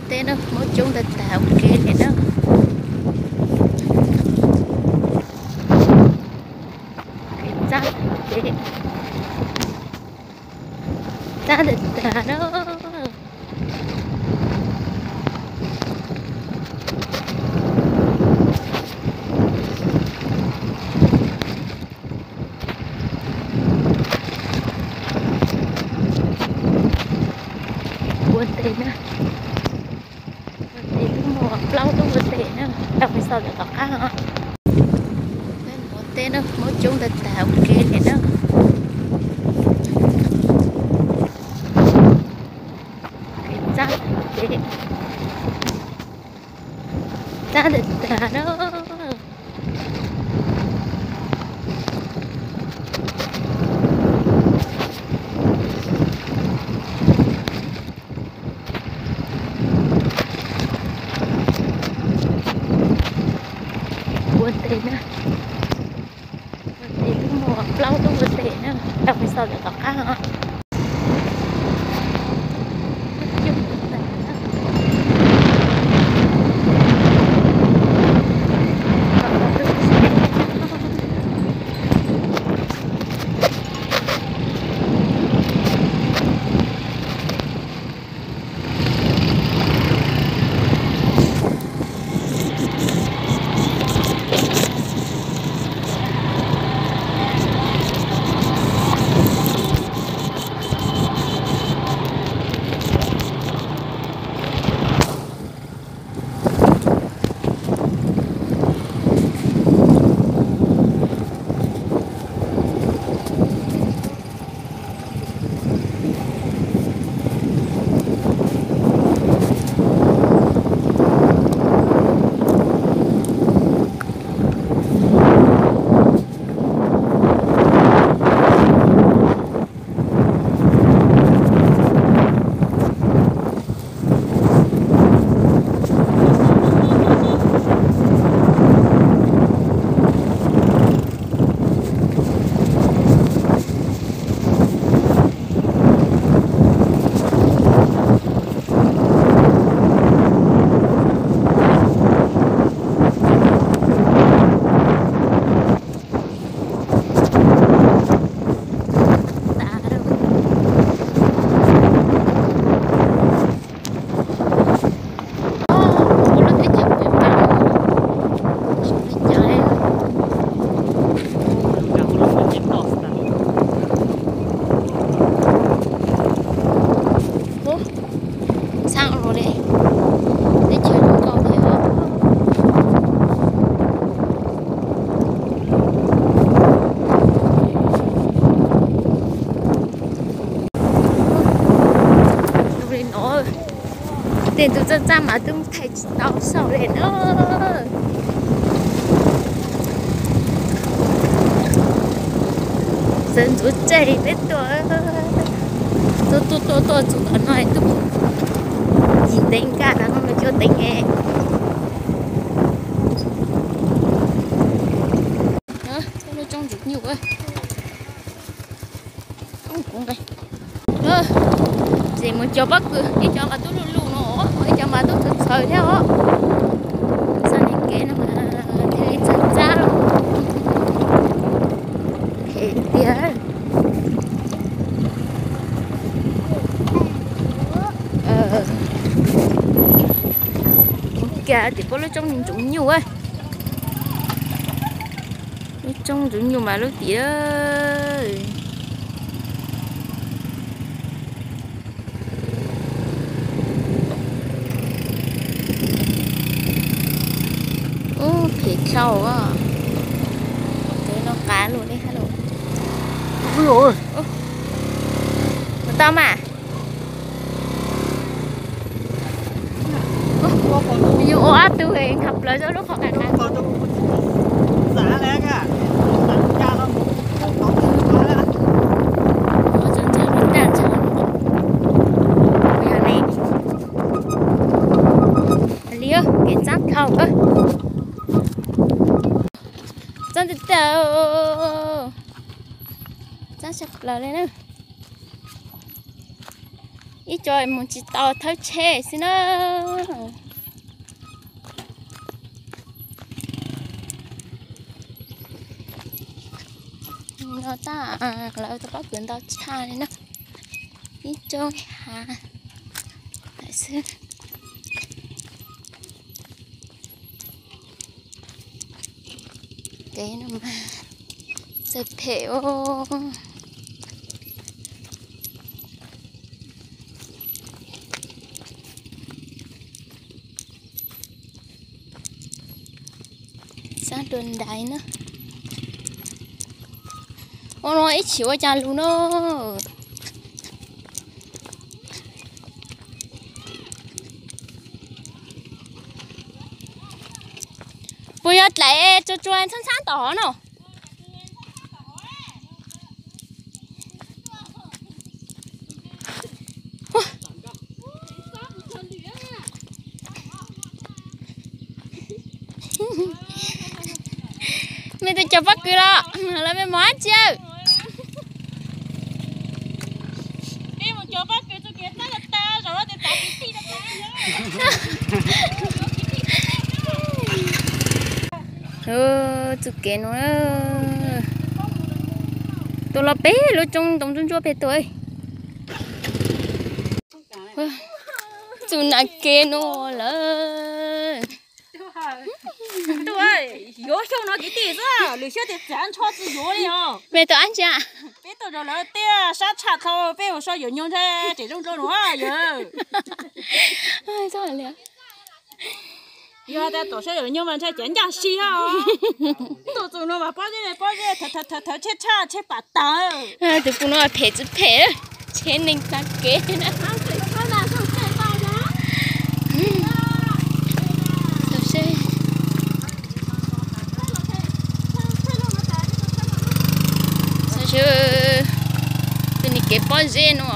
Teb na, muab coob tag tag ua ke li na. Kev txab, kev txab tag tag na. Ua tes na, ua tes tub muaj plaub tug ua tes na, tau pes xaus tom qab os. Peb mus ua teb na, muab coob tag tag ua ke li na. Kev txab, kev txab tag tag na. Ua tes na, ua tes tub muaj plaub tug ua tes na, tau pes xaus tom qab os. Txhav los li, teb chaws zoo nkauj thiab. Zoo li no, tej tus txaj txaj mas twb thaij tsis tau xwb li na. Txawm ntxuav tseg peb tuaj, tuaj tuaj tuaj tuaj txog tom no twb yim teev nkaj no, no cov teev e. Lub tsoob ntxuav nyuj, kuv nqe. Ces mus cov pob kws, ib cov mas tub luj luj no, ib cov mas tub txawv txawv thiab os. Txoj niag kev no mas thiaj li txawv txab lawm. Phem tiag. Ua cas tim pob lub tsoob ntxuav nyuj, lub tsoob ntxuav nyuj mas lub tiam. Ub, phem dhau. Tes no qav lug li hab los. Mus tau mas. Yus ua ob tug nkag plaws rau lub qhov qav qav. Li kev txab dhau, txab tag tag, txab tshaj plaws li na. Ib co mus tsis tau thawb tsheb xwb na. No tab lawv tau pob kws ntau tshaj li na. Ib co ha lawm xwb. Kev no mas txawj phem os. Xab dua ntais na. Ua no ib chim ua cas lug na. Puas yog dlaim tsuag tsuag ntxhab ntxhab tom hov no? Mej tus cog pob kws los, los mej mos dab tsi? Txuj kev no, tuaj los pem lub roob ntoo ntsuab ntsuab pem tuaj. Txuj nam kev no lawm. Yuav xyoo no kwv tij xwb, lwm xyoo tias txav ntsho tsis yuav li os. Mej tuaj dab tsi? Peb tuaj zov lawv tiaj sab tshaj tau, peb ua so yuav nyoog ntshai tseem zoo rau nua yawg. Yog tias tom sab yuav nyoog mas ntshai cev ncaj si os. Tuaj txug no mas pob zeb pob zeb thawv thawv thawv tsheb tshaj tsheb pam tawg. Tus pus no phem tsis phem, tsheb neeg tag kev na. Tus ni kev pob zeb no.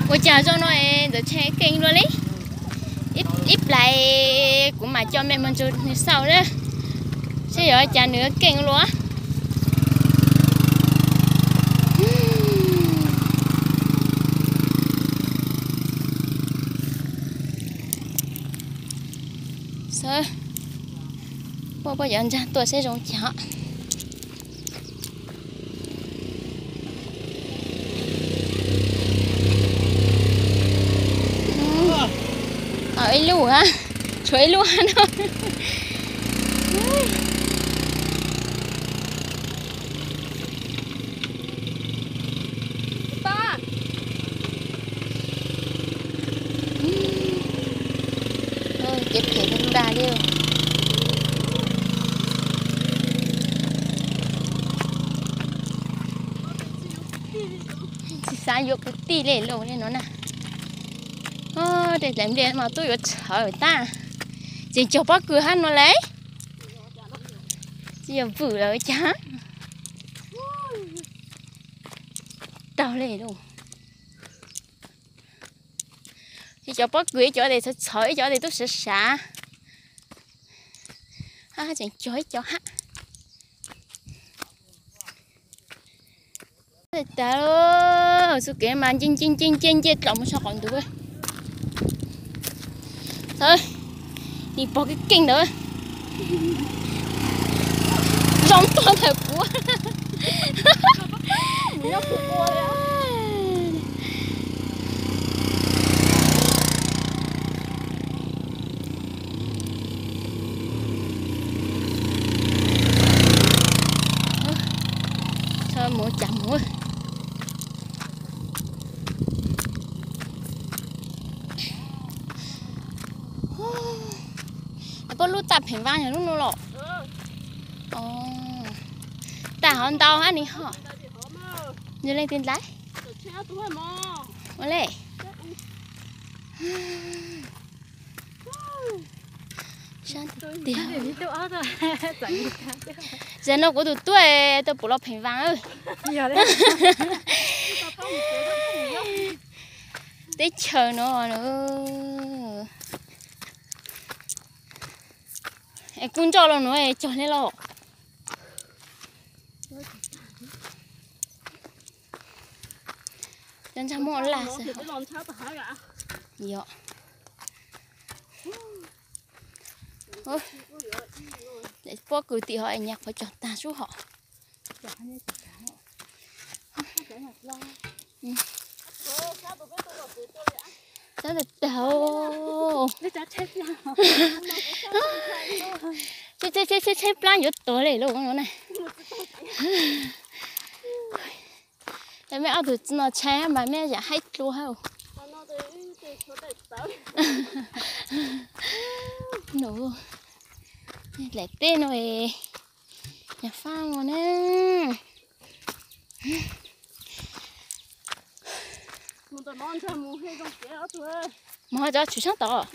Ua cas zaum no es ntxawm tsheb keej luaj li. Ib, ib plais kuv mam coj mej mus ntsug nws xauj na, seb yog ua cas nws keej luaj. Xawb, puab puab cov ntsag tuaj seb zoo cas. Ib lub, tshuav ib lub no. Kev phem ntag li. Tsis xav yuav kwv tij li lauj li no na. Tej dlaim npliaj mas tuaj yuav tshawv tag. Tseem cog pob kws hab no lauj. Tsis yog vwm lawm cas. Raug li lauj. Ib cov pob kws ib cov tes txhawv txhawv ib cov tes tub sav sav. Hab tseem cog ib cov hab. Tas, txuj kev mas nce nce nce nce nce dlaus mus txog qaum ntuj. Nim pog keej keej ntawd. Zoo tuaj ntawm kuv. Txhob mus cas mus. Puab lub taj pheem vaj yog lub no los? Taj hov ntau hab ni ho. Yog leej twg ntawd? Ua le. Sab tiag. Zaum no kuv tus tub tau pum los pheem vaj. Teb chaws no es kuj nroj los nuav cog li los. Cov ntsaj muab laj xwb. Yog. Pob kws tim ho nyas qhuav cog tag sub hom. Sab tag tag. Tshaib tshaib tshaib plab yuav tuag li lauj no na. Mej ob tug txiv no tshaib mas mej zam haib dlua hab. Nus, daim teb no, yog fab no na. Mus ho cov tshwm sab tod.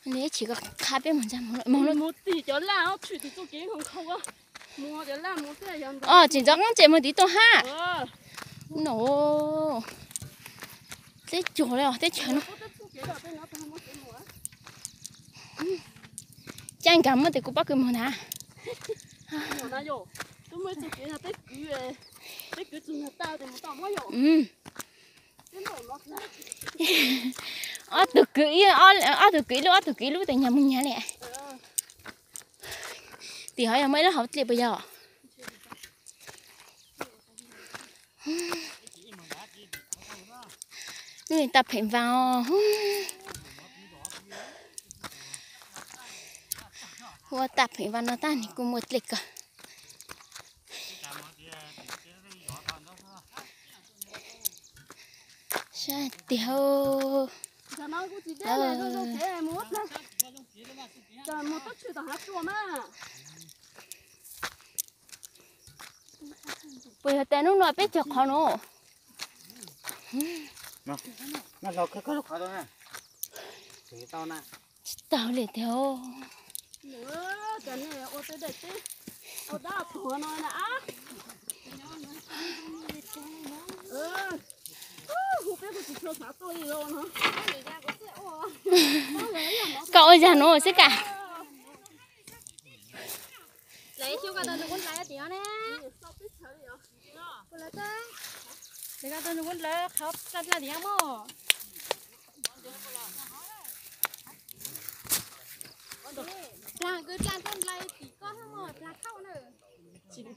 Nws ib chim ko qha peb mus ntsa mus. Os, tsis ntxov qab tseem mus tiv tuaj hab. No, teb cuag li os, teb chaws no. Caij nkag muab tes kuv pob kws mus ntag. Ob tug kwv, ob tug kwv ib lub, ob tug kwv ib lub tes nyag mus nyag li. Tim ho yog muaj ib lub hauv dlej puas yog? Nws tag pheem vas os. Ua tag pheem vas no tag nws kuj muaj dlej kawg. Sab tiag. Puas yog tas hnub no peb cog qhov no? Tsis tau li tiag. Koj ua zag nuav xwb kas.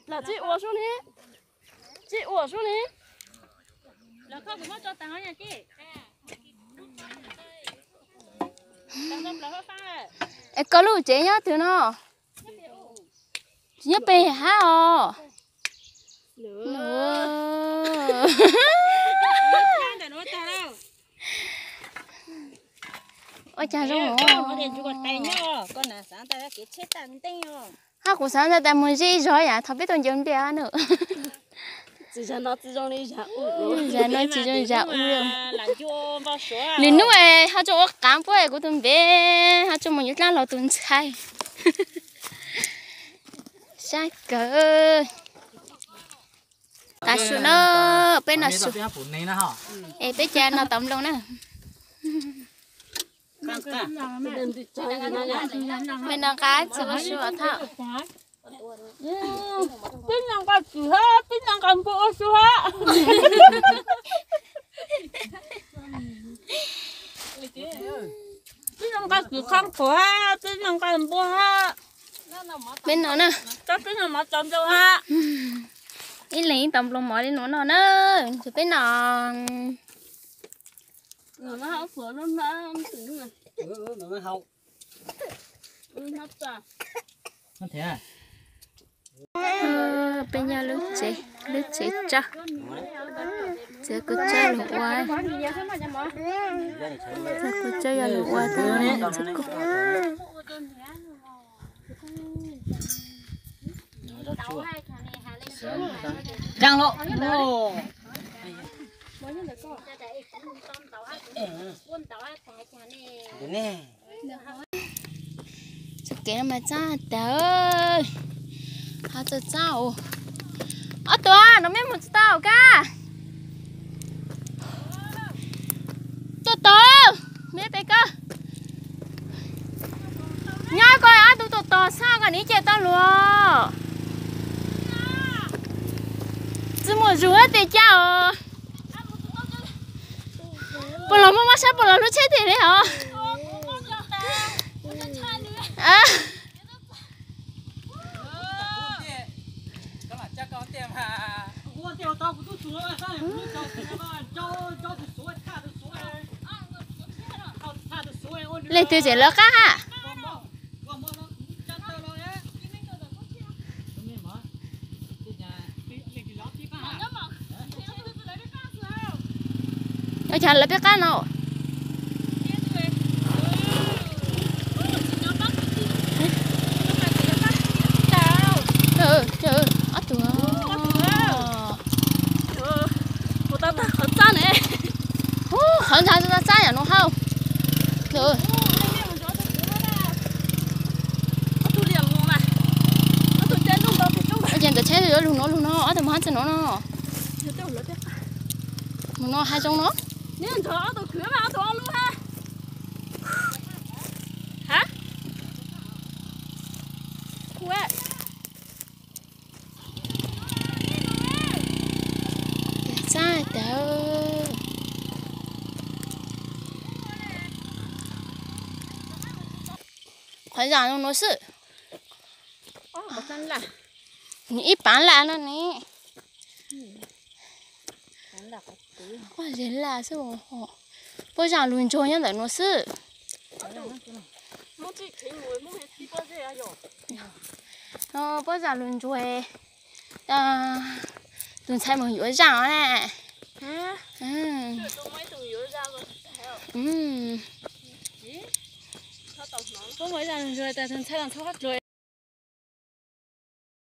Plas tsis ua sub ni, tsis ua sub ni. Es koj lub tsev nyob twg no? Tsis nyob pem hab os. Ua cas zoo os. Hab kuv xav ntshai tas mus zib zog yam thaum peb tuaj ncaws npliaj na. Zag no tsis zoo zag u. Lwm hnub ho tsuas ua qav puab kuv tus npe, ho tsuas mus yuav dlaab los tus ntxhais. Sab kawg. Tav su na, peb noj su. Es peb cia noj tau nplooj na. Peb noj nqa txiv ua su thauj. Peb noj nqa txiv hab, peb noj nqa npua ua su hab. Peb noj nqa txiv qhov qhuav hab, peb noj nqa npua hab. Peb noj na. Peb noj mov tau nplooj hab. Ib leeg ib tau nplooj mov li nuav noj na. Peb noj. Peb nyob lub tsev, lub tsev tsawb, txiav kua tsawb los ua, txiav kua tsawb yog los ua tag txiav kua. Txoj kev no mas txaab tag, ho txaab txaab os. Ob tug no mej mus tsis tau kab. Tuaj tau, mej pem koj. Nyob Tos xaj kom neb ces tau luag. Tsis muaj zug tes cas os. Puas los muaj maj sab puas los hlub tsheb tiag li os. Leej twg tseem lawv qab ha? Ua cas lawv peb qab no? Ob tug. Qhov ntsa txab yam no hauj. Ces ntawm tsheb yuav lug no lug no ob tug mus hab tsi no no. Mus no hav zoov no. Txab tawv. Qhov zam no no xwb. Nws ib paav laj no ne. Pob zeb laj xwb. Pob zam lug ntsuag nyob ntawm no xwb. Pob zam lug ntsuag. Tus ntxhais mus yuav zaj os na. Pob zam lug ntsuag tas tus ntxhais los ntxhab dluag.